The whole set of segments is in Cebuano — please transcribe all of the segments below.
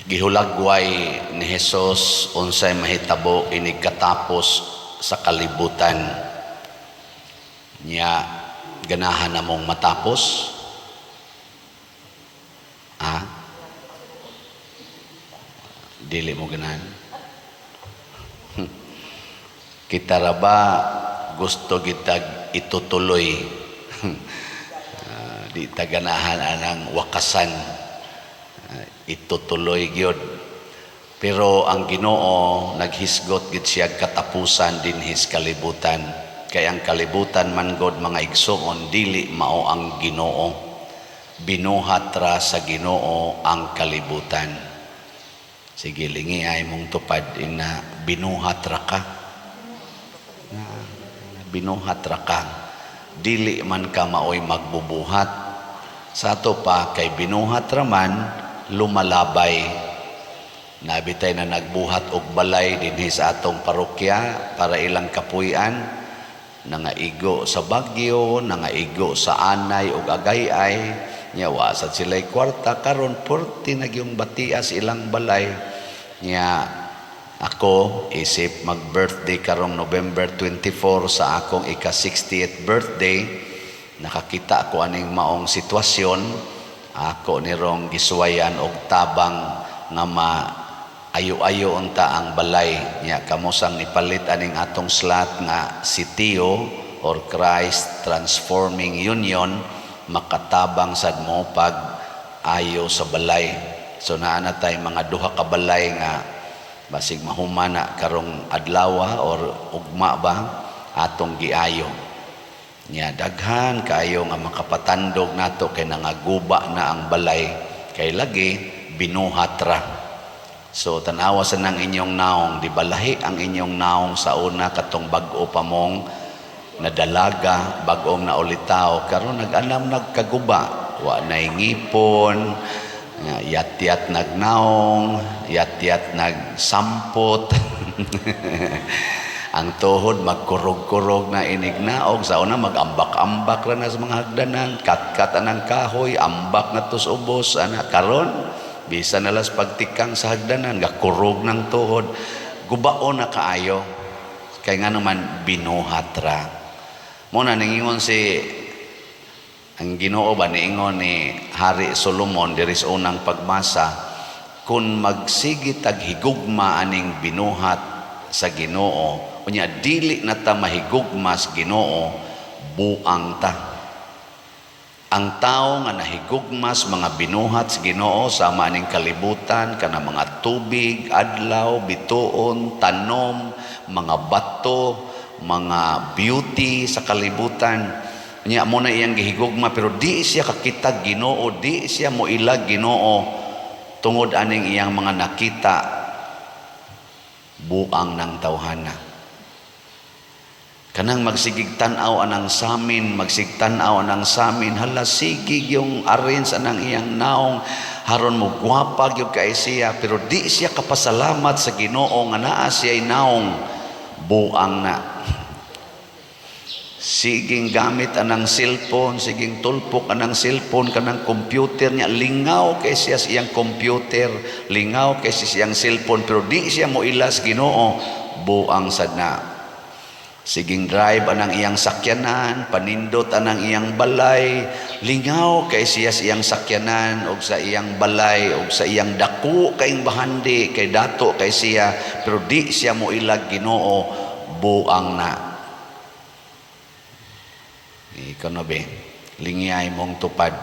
Gihulagway ni Jesus unsay mahitabo inig katapos sa kalibutan. Nya ganahan na mong matapos? Ha? Dili mo ganahan? Kita ra ba gusto kitag itutuloy? Ah, di ta ganahan anang wakasan. Ah, itutuloy gyud. Pero ang Ginoo naghisgot gid siya katapusan dinhis kalibutan. Kay ang kalibutan man god, mga igsoon, dili mao ang Ginoo. Binuhat ra sa Ginoo ang kalibutan. Sige, lingi ay mong tupad ina, binuhat ra ka. Binuhat ra ka. Dili man ka maoy magbubuhat. Sa ato pa kay binuhat ra man, lumalabay. Nabitay na nagbuhat og balay dinhi sa atong parokya para ilang kapuy-an, nangaigo sa Bagyo, nangaigo sa Anay ug Agayay, nya wa sad sila'y kwarta. Karon porti na gyung batias ilang balay. Nya ako isip mag-birthday karong November 24 sa akong ika-60th birthday, nakakita ko aning maong sitwasyon, ako nirong gisuwayan og tabang nga ma ayo-ayo unta ang balay. Nya kamo sang nipalit aning atong slot nga CTU or Christ Transforming Union, makatabang sad mo pag ayo sa balay. So naa na tay mga duha ka balay nga basig mahuman na karong adlaw or ugma ba atong giayo. Nya daghan kaayo nga makapatandog nato kay nangaguba na ang balay, kay lagi binuhat ra. So tan-awa sa nang inyong naong, di balahi ang inyong naong sa una katong bag-o pa mong nadalaga, bag-ong naulitaw, karon nag-anam nagkaguba, wa nay ngipon, yat-yat nagnaong, yat-yat nagsampot. Ang tuhod magkurog-kurog na inignaog. Sa una magambak-ambak ra na sa mga hagdanan, kat-kat anang kahoy, ambak na tos ubos ana. Karon bisan nalas pagtikang sa hagdanan, gakurog ng tuhod, gubao na kaayo. Kay nga naman binuhat ra. Mo na ningingon si ang Ginoo ba, niingon ni Hari Solomon diri sa unang pagbasa, kung magsige tag higugma aning binuhat sa Ginoo, unya dili na ta mahigugma sa Ginoo, buang ta. Ang tao nga nahigugma sa mga binuhat sa Ginoo, sama aning kalibutan, kana mga tubig, adlaw, bituon, tanom, mga bato, mga beauty sa kalibutan, nya mo na iyang gihigugma, pero di siya kakita Ginoo, di siya moilag Ginoo tungod aning iyang mga nakita, buang ng tawhana. Kanang magsigig tan-aw anang samin, magsigig tan-aw anang samin, hala, sige yung arrange anang iyang naong, haron mo gwapa gyud kay siya, pero di siya kapasalamat sa Ginoo nga naa siya naong, buang na. Siging gamit anang cellphone, siging tulpok anang cellphone, kanang computer niya, lingaw kay siya sa iyang computer, lingaw kay siya sa iyang cellphone, pero di siya mo ilas Ginoo, buang sad na. Siging drive anang iyang sakyanan, panindot anang iyang balay, lingaw kay siya sa iyang sakyanan og sa iyang balay og sa iyang dako kayong bahandi, kay dato kay siya, pero di siya mo ilag Ginoo, buang na. Ikaw na be, lingiyay mong tupad,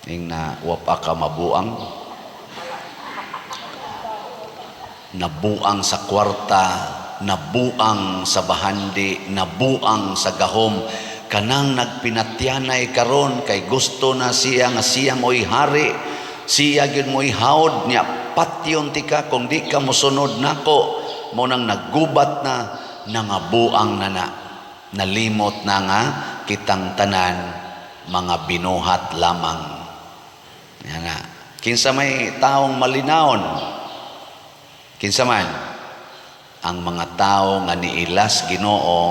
ing na wapa ka mabuang. Nabuang sa kwarta, nabuang sa bahandi, nabuang sa gahom. Kanang nagpinatyanay karon kay gusto na siya nga siya mo'y hari, siya gyud mo'y hawd niya, patyon tika kung di ka mosunod nako, mo nang naggubat na, nangabuang na na. Nalimot na nga kitang tanan mga binuhat lamang. Yan na. Kinsa may taong malinawon? Kinsa man? Ang mga tao nga niilas Ginoo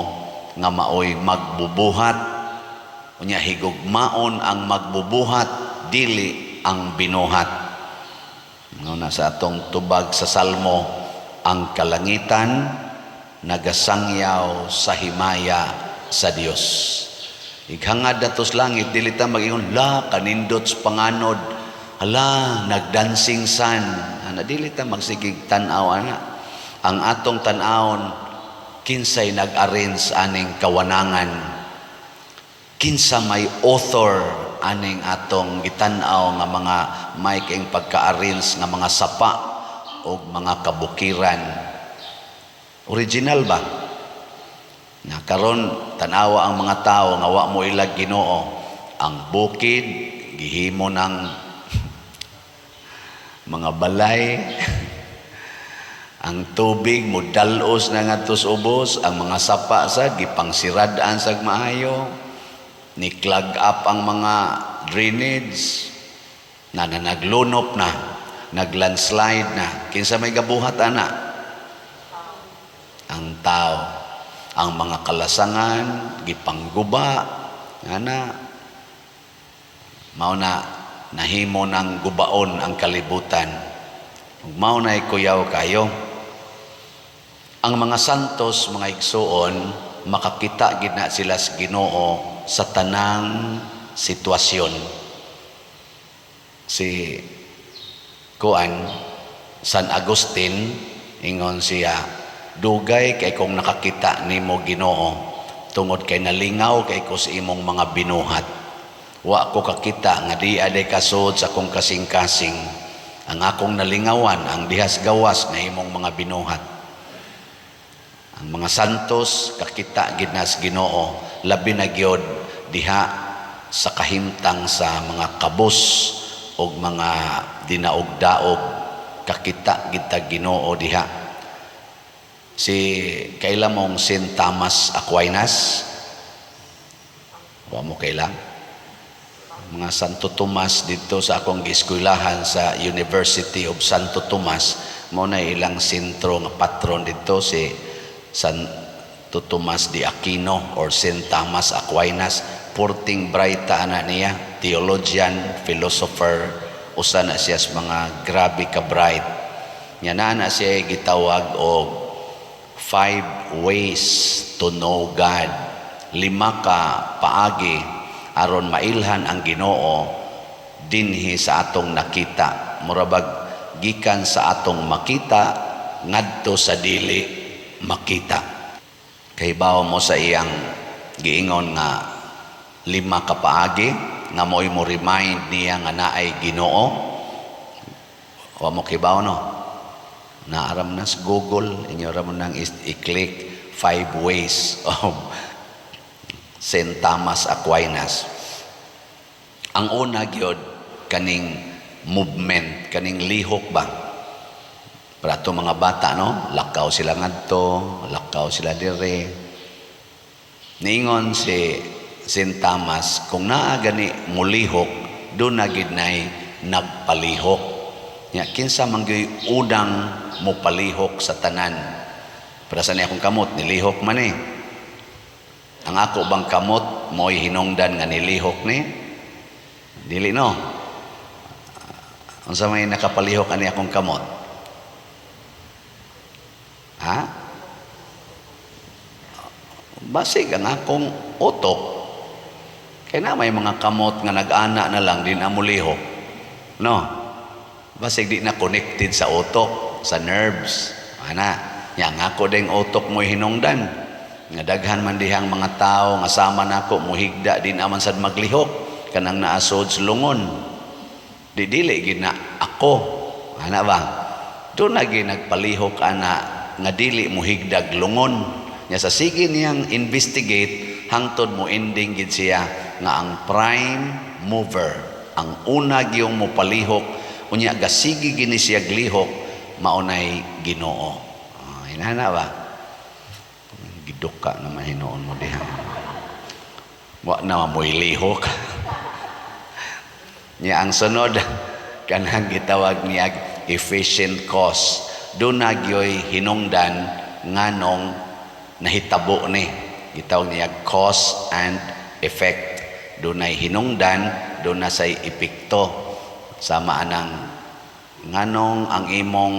nga maoy magbubuhat. Unya higugmaon ang magbubuhat, dili ang binuhat. No, na sa atong tubag sa Salmo, ang kalangitan nagasangyaw sa himaya sa Dios. Ighangad nato sa langit, dili ta mag-ingon, "La, kanindot sa panganod. Hala, nagdancing sun." Ana, dili ta magsigig tan-aw ana. Ang atong tan-awon, kinsay nag-arrange aning kawanangan, kinsa may author aning atong gitan-aw nga mga may kaing pagka-arrange nga mga sapa o mga kabukiran. Original ba? Na karon tanawa ang mga tao nga wa mo ilag Ginoo, ang bukid gihimo ng mga balay, ang tubig mo dalos na ngadto sa ubos, ang mga sapa sa gipangsirad-an sag maayo, ni clog up ang mga drainage na naglunop na, naglandslide na. Kinsa may gabuhat ana? Ang tao. Ang mga kalasangan gipangguba ana, mao na nahimo ng gubaon ang kalibutan. Ug mao na kuyaw kayo ang mga santos, mga igsuon, makakita gid na sila sa Ginoo sa tanang sitwasyon. Si kuan, San Agustin, ingon siya, "Dugay kay kong nakakita nimo, Ginoo, tungod kay nalingaw kay ko sa imong mga binuhat. Wa ko kakita nga di aday kasud sa akong kasing-kasing. Ang akong nalingawan ang dihas gawas nga imong mga binuhat." Ang mga santos kakita gid na sa Ginoo, labi na gyud diha sa kahimtang sa mga kabus og mga dinaog-daog, kakita gid ta Ginoo diha. Si kaila mong Saint Thomas Aquinas? Wa mo kaila? Mga Santo Tomas dito sa akong gieskwelahan sa University of Santo Tomas, mo na ilang sentro nga patron dito si Santo Tomas de Aquino or Saint Thomas Aquinas. Porting brighta ana niya, theologian, philosopher, usa na siya sa mga grabe ka bright. Nya naa na siya gitawag og five ways to know God. Lima ka paagi aron mailhan ang Ginoo dinhi sa atong nakita. Murabag gikan sa atong makita ngadto sa dili makita. Kahibaw mo sa iyang giingon nga lima ka paagi nga mo'y mo remind niya nga naay Ginoo? Wa mo kibaw, no? Naaram na sa Google, inyo ra mo nang i-click five ways of St. Thomas Aquinas. Ang una gyud, kaning movement, kaning lihok ba? Para ato mga bata, no? Lakaw sila ngadto, lakaw sila dire. Niingon si St. Thomas, kung naa gani mulihok, doon na gid nay nagpalihok. Nya kinsa man gyud unang mopalihok sa tanan? Para sa niya akong kamot, nilihok man eh. Ang ako bang kamot mo'y hinungdan nga nilihok ni? Dili, no? Unsa may nakapalihok ani akong kamot? Ha? Basig ang akong utok. Kaya na may mga kamot nga nag-ana na lang, di na molihok. No? Basig di na connected sa utok, sa nerves. Ana, nya ang ako ding utok mo'y hinungdan. Nga daghan man dihang mga tao nga sama nako muhigda, di naman sad maglihok kanang naasod sa lungon. Di dili gid na ako. Ana ba? Doon na gid nagpalihok ana nga dili muhigdag lungon. Nya sa sige niyang investigate hangtod mo ending gid siya nga ang prime mover, ang una giyong mopalihok unya gasigi gini siya glihok, maunay Ginoo. Ah, inana ba? Giduka naman hinuon mo diha. Wa na mo'y lihok. Nya ang sunod, kanang gitawag niya efficient cause. Doon na gyoy hinungdan nganong nahitabo ni. Gitawag niya cause and effect. Doon ay hinungdan, doon na say epekto. Sama anang Nganong ang imong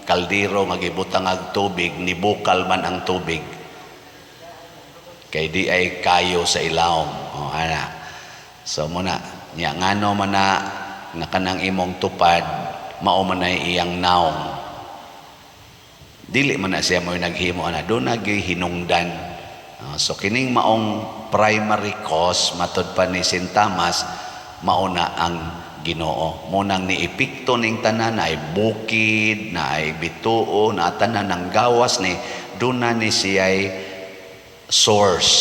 kaldero nga gibutang ag tubig, nibukal man ang tubig? Kay di ay kayo sa ilawom. Oh, ana. So mao na nya, ngano man na nga kanang imong tupad mao man ay iyang naong? Dili man na siya mo naghimo ana, duna gyud hinungdan. Ah, so kining maong primary cause, matod pa ni St. Thomas, mao na ang Ginoo. Mao nang niepekto ning tanan, ay bukid, na ay bituo, na tanan ng gawas ni duna ni siya'y source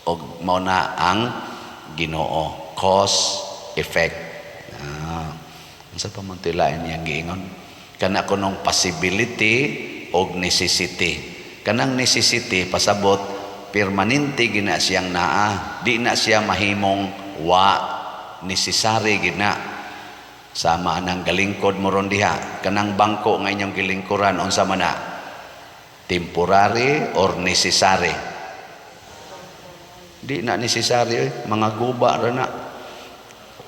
og mao na ang Ginoo. Cause, effect. Ah, unsa pa man tilain niyang giingon? Kana kunong possibility og necessity. Kanang necessity, pasabot permanente gina siyang naa, di na siya mahimong wa, necessary gina. Sama anang galingkod mo ron diha, kanang bangko nga inyong gilingkuran, unsa man na, temporary or necessary? Di na necessary oy, mga guba ra na.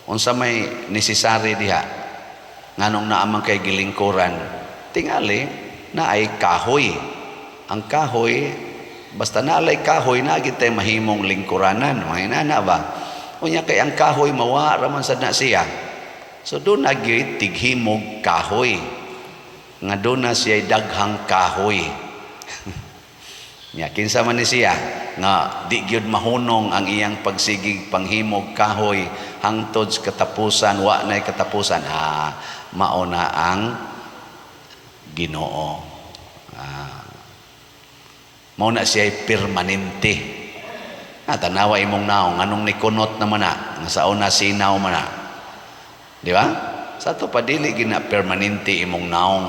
Unsa may necessary diha? Nganong naa man kay gilingkuran? Tingali na ay kahoy. Ang kahoy, basta naalay kahoy na gid tay mahimong lingkuranan, mga inana ba? Unya kay ang kahoy mawa ra man sad na siya. So duna gyud tighimog kahoy nga duna siya daghang kahoy. Nya kinsa man ni siya nga di gyud mahunong ang iyang pagsigig panghimog kahoy hangtod sa katapusan, wa nay katapusan? Ah, mao na ang Ginoo. Ah, mao na siya permanente. Ah, tanawa imong naong, anong nikunot naman na nga sa una sinaw man na, di ba? Sa ato pa, dili gina permanente imong naong.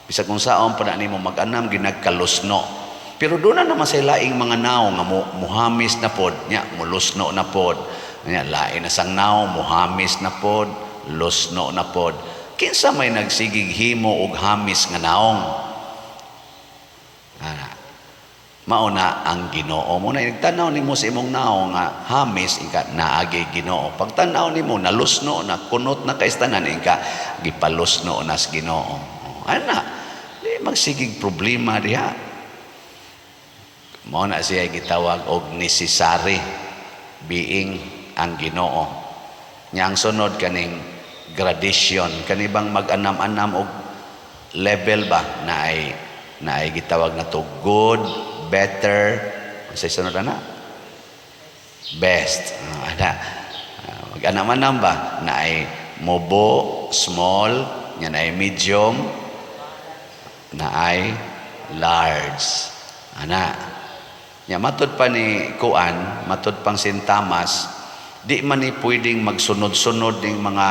Bisag kung saon pa na nimo mag-anam, ginagkalusno. Pero duna naman sa laing mga naong nga muhamis na pod, nya mulusno na pod. Nya lain na sang naong, muhamis na pod, lusno na pod. Kinsa may nagsigig himo og hamis nga naong? Ana. Mao na ang Ginoo. Mao na nagtanaw nimo sa imong naong nga hamis, ika naagi Ginoo. Pagtanaw nimo nalusno na, kunot na kaistanan, ika gipalusno na sa Ginoo. Ana, di magsigig problema diha. Mao na siya gitawag og necessary being ang Ginoo. Nya ang sunod, kaning gradation, kani bang mag-anam-anam og level ba, na ay gitawag na to good, better, sa sunod ana best. Ah, ana. Ah, mag-anam-anam ba na ay mubo, small, nya na ay medium, na ay large. Ana. Nya matud pa ni kuan, matud pang St. Thomas, di man ni pwedeng magsunod-sunod ning mga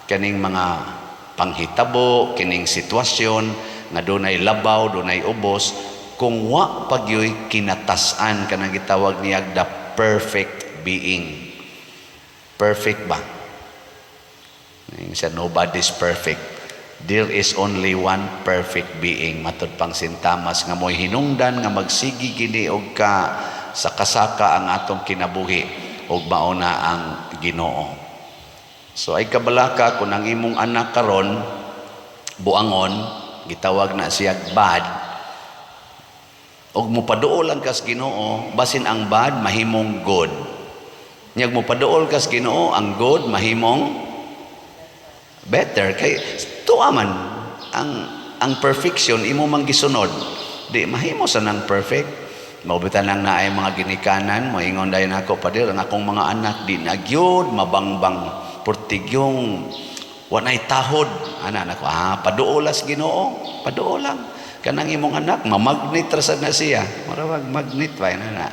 kaning mga panghitabo, kining sitwasyon nga dunay labaw, dunay ubos, kung wa pagyoy kinatas-an, kanang gitawag niya the perfect being. Perfect ba? Yung siya, nobody's perfect. There is only one perfect being, matud pang St. Thomas, nga mo'y hinungdan nga magsigi gini og ka sa kasaka ang atong kinabuhi, ug mao na ang Ginoo. So ay kabalaka kung ang imong anak karon buangon, gitawag na siya bad, ug mopaduol lang kas Ginoo, basin ang bad mahimong good. Nyag mopaduol kas Ginoo, ang good mahimong better, kay tuwa man ang perfection imo man gisunod, di mahimo sa nang perfect. Mao bitaw nang naay mga ginikanan moingon dayon ako, "Pader, ang akong mga anak di na gyud mabangbang, portigyong wanay tahod." Ana nako, ah, paduolas Ginoo, paduol lang. Kanang imong anak mamagnet ra sad na siya, murag magnet ba na na.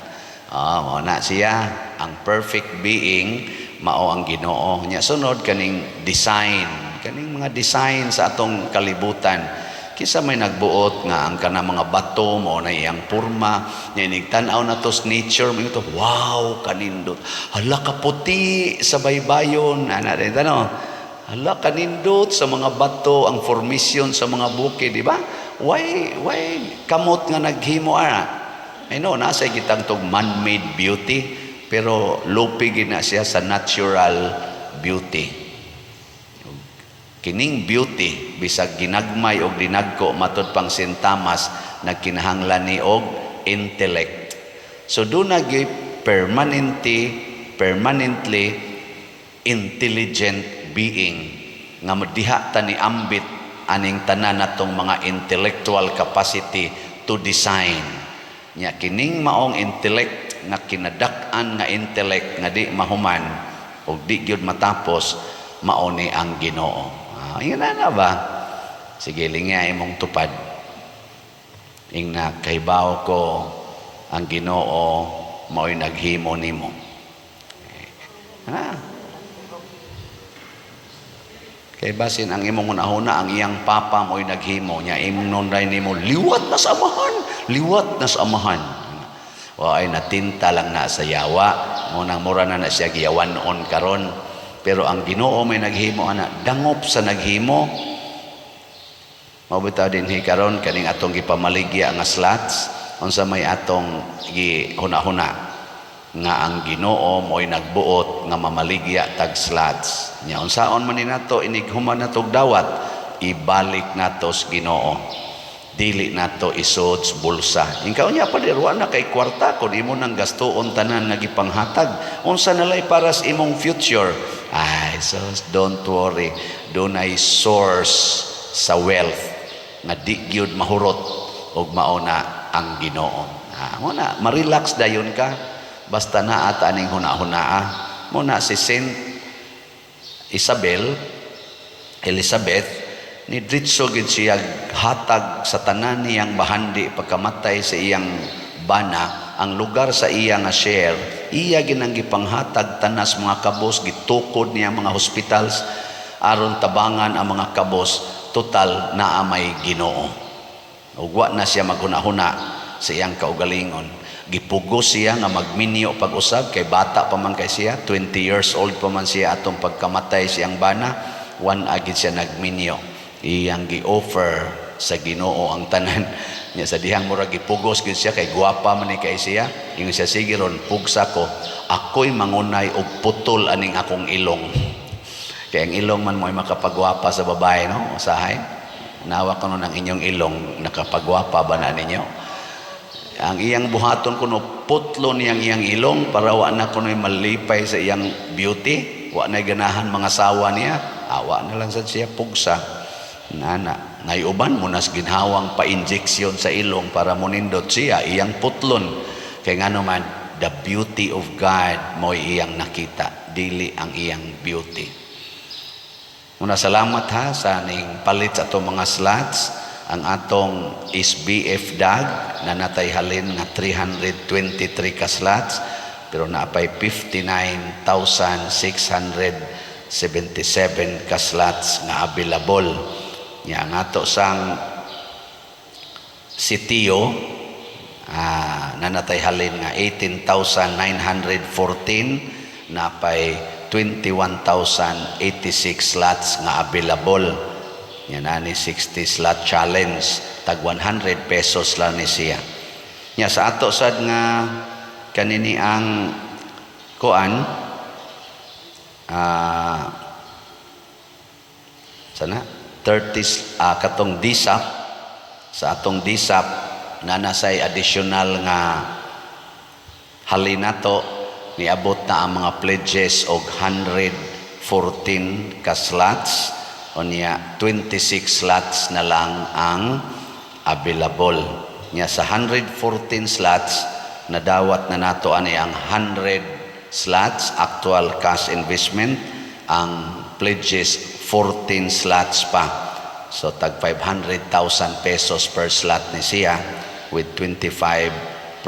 Ah, mao na siya ang perfect being, mao ang Ginoo. Nya sunod, kaning design, kaning mga design sa atong kalibutan. Kinsa may nagbuot nga ang kanang mga bato mao na iyang porma? Nya inig tan-aw nato sa nature, mo to, "Wow, kanindot. Hala, kaputi sa baybayon." Ana rin ano, hala, kanindot sa mga bato, ang formation sa mga bukid, di ba? Why kamot nga naghimo ana? I know nasa gitang tog man-made beauty, pero lupi gid na siya sa natural beauty. Kining beauty, bisag ginagmay og dinagko, matud pang Saint Thomas, nagkinahanglan ni og intellect. So duna gyud permanently intelligent being nga diha ta ni ambit aning tanan natong mga intellectual capacity to design. Nya kining maong intellect nga kinadak-an nga intellect nga di mahuman og di gyud matapos, mao ni ang Ginoo. Ah, yun na ba? Sige, lingya imong tupad. Ingna, "Kahibaw ko ang Ginoo mao'y naghimo nimo." Ah. Kay basin ang imong hunahuna, ang iyang papa mo'y naghimo niya, imong nunay nimo, liwat na sa amahan, liwat na sa amahan. O ay natinta lang na sa yawa, mo nang mura na na siya giyawan-on karon. Pero ang Ginoo may naghimo ana, dangop sa naghimo. Mao bitaw dinhi karon, kaning atong gipamaligya nga slots, unsa may atong gihuna-huna nga ang Ginoo mo'y nagbuot nga mamaligya tag slots. Nya unsaon man ni nato inig human natog dawat, ibalik nato sa Ginoo. Dili nato isod sa bulsa. Inkaw niya pa wa na kay kwarta kun imo nang gastuon tanan nga gipanghatag. Unsa na lay para sa imong future? Ay, so don't worry. Dunay source sa wealth nga di gyud mahurot ug mao na ang Ginoo. Ah, mo na ma-relax dayon ka basta naa ta aning huna-hunaa. Mo na si Saint Isabel, Elizabeth, ni diretso gid siya hatag sa tanan niyang bahandi pagkamatay sa iyang bana. Ang lugar sa iya nga share, iya ginang gipanghatag tanas mga kabos. Gitukod niya mga hospitals aron tabangan ang mga kabos. Total, naa may Ginoo ug wa na siya maghuna-huna sa iyang kaugalingon. Gipugos siya nga magminyo pag-usab kay bata pa man kay siya, 20 years old pa man siya atong pagkamatay siyang bana. Wan agid siya nagminyo, iyang gi-offer sa Ginoo ang tanan niya. Sa dihang murag gipugos gid siya kay gwapa man ni kay siya, ingon siya, "Sige ron, pugsa ko, ako'y mangunay og putol aning akong ilong." Kay ang ilong man mo'y makapagwapa sa babae, no? Usahay nawa ko nun ang inyong ilong, nakapagwapa ba na ninyo? Ang iyang buhaton kuno, putlo niyang iyang ilong para wa na kuno malipay sa iyang beauty, wa na ganahan mga sawa niya, awa na lang sad siya pugsa. Nana, nayuban mo nas ginhawang pa-injection sa ilong para monindot siya, iyang putlon. Kay ngano man, the beauty of God mo'y iyang nakita, dili ang iyang beauty. Muna salamat ha sa ning palit sa atong mga slots. Ang atong SBF DAG na natay halin nga 323 ka slots, pero naapay 59,677 ka slots nga available. Nya ang ato sang sitio, nanatay halin nga 18,914, napay 21,086 slots nga available. Yan ani 60 slot challenge, tag 100 pesos lang ni siya. Nya sa ato sad nga kanini ang kuan, sana 30, katong DSAP, sa atong DSAP na nasay additional nga halin nato, niabot na ang mga pledges og 114 ka slots. Unya 26 slots na lang ang available. Nya sa 114 slots, nadawat na nato ani ang 100 slots actual cash investment. Ang pledges, 14 slots pa. So tag 500,000 pesos per slot ni siya with 25%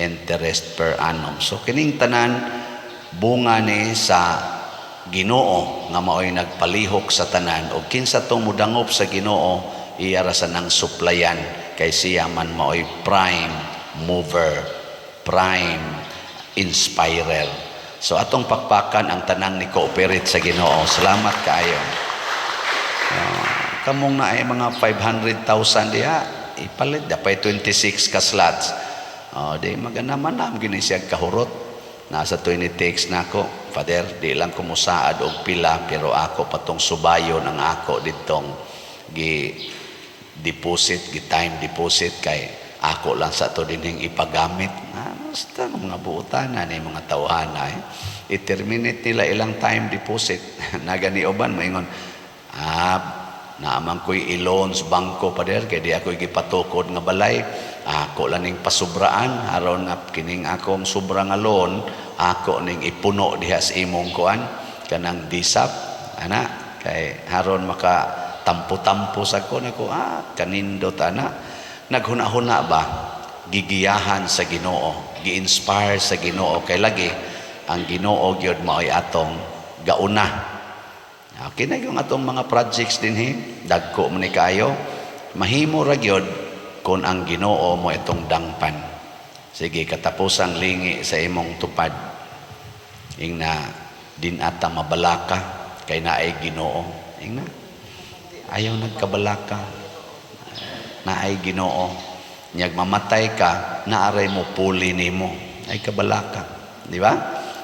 interest per annum. So kining tanan, bunga ni sa Ginoo nga maoy nagpalihok sa tanan, og kinsa tong mudangop sa Ginoo, iya ra sa nang suplayan kay siya man maoy prime mover, prime inspirer. So atong pakpakan ang tanang ni cooperate sa Ginoo. Salamat kaayo. Kamong na ay mga 500,000 diha, ipalit dapay 26 ka slots. Oh, di magana man na gini siya kahurot. Nasa to ni text nako, "Father, di lang ko musaad og pila, pero ako patong subayon ang ako ditong gi deposit, gi time deposit, kay ako lang sa to dinhing ipagamit." Ah, basta mga buotan na ni mga tawhana eh. I-terminate nila ilang time deposit. Nagani uban maingon, "Ah, naaman ko'y i-loan sa bangko, Pader, kay di ako'y gipatukod nga balay. Ako lang ning pasubraan, aron nga kining akong sobra nga loan, ako ning ipuno diha sa imong kuan, kanang disap, ana, kay haron maka tampo-tampo sa ko nako." Ah, kanindot ana. Naghuna-huna ba, gigiyahan sa Ginoo, gi-inspire sa Ginoo, kay lagi ang Ginoo gyud maoy atong gauna. Okay na yung atong mga projects dinhi, dagko man ni kaayo, mahimo ra gyud kung ang Ginoo mo itong dangpan. Sige, katapusang lingi sa imong tupad. Ingna din ata mabalaka kay naay Ginoo. Ingna ayaw nagkabalaka. Naay Ginoo. Nyag mamatay ka, naaray mo puli nimo. Ay kabalaka. Di ba?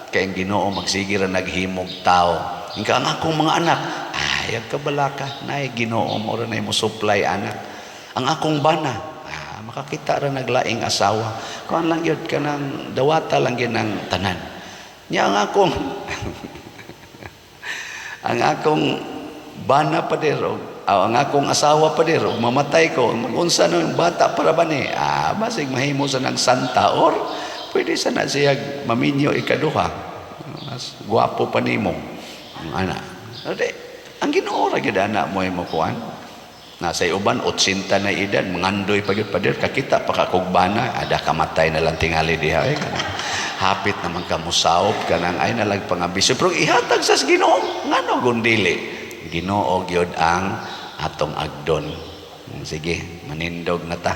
Kay ang Ginoo magsige ra naghimog tao. Ingka ang akong mga anak, ay kabalaka, naay Ginoo mo ra na mo supply anak. Ang akong bana, ah, makakita ra naglaing asawa. Kuan lang gyud, kanang dawata lang gyud ang tanan. Nya ang akong bana, pader, og ang akong asawa, pader, og mamatay ko, magunsa no yung bata para ba ni? Ah, basig mahimo sa nang santa or pwede sa na siya maminyo ikaduha. Mas gwapo pa nimo. Ang ana. Ade, ang Ginoo ra gyud ana mo mo kuan. Nasa uban 80 na edad, mangandoy pa gyud, "Pader, kakita pa ka kog bana." Ada kamatay na lang tingali diha eh. Kanang hapit naman ka musaop, kanang ay nalag pangambisyon. Pero ihatag sa Ginoo, ngano gundili? Ginoo gyud ang atong agdon. Sige, manindog na ta.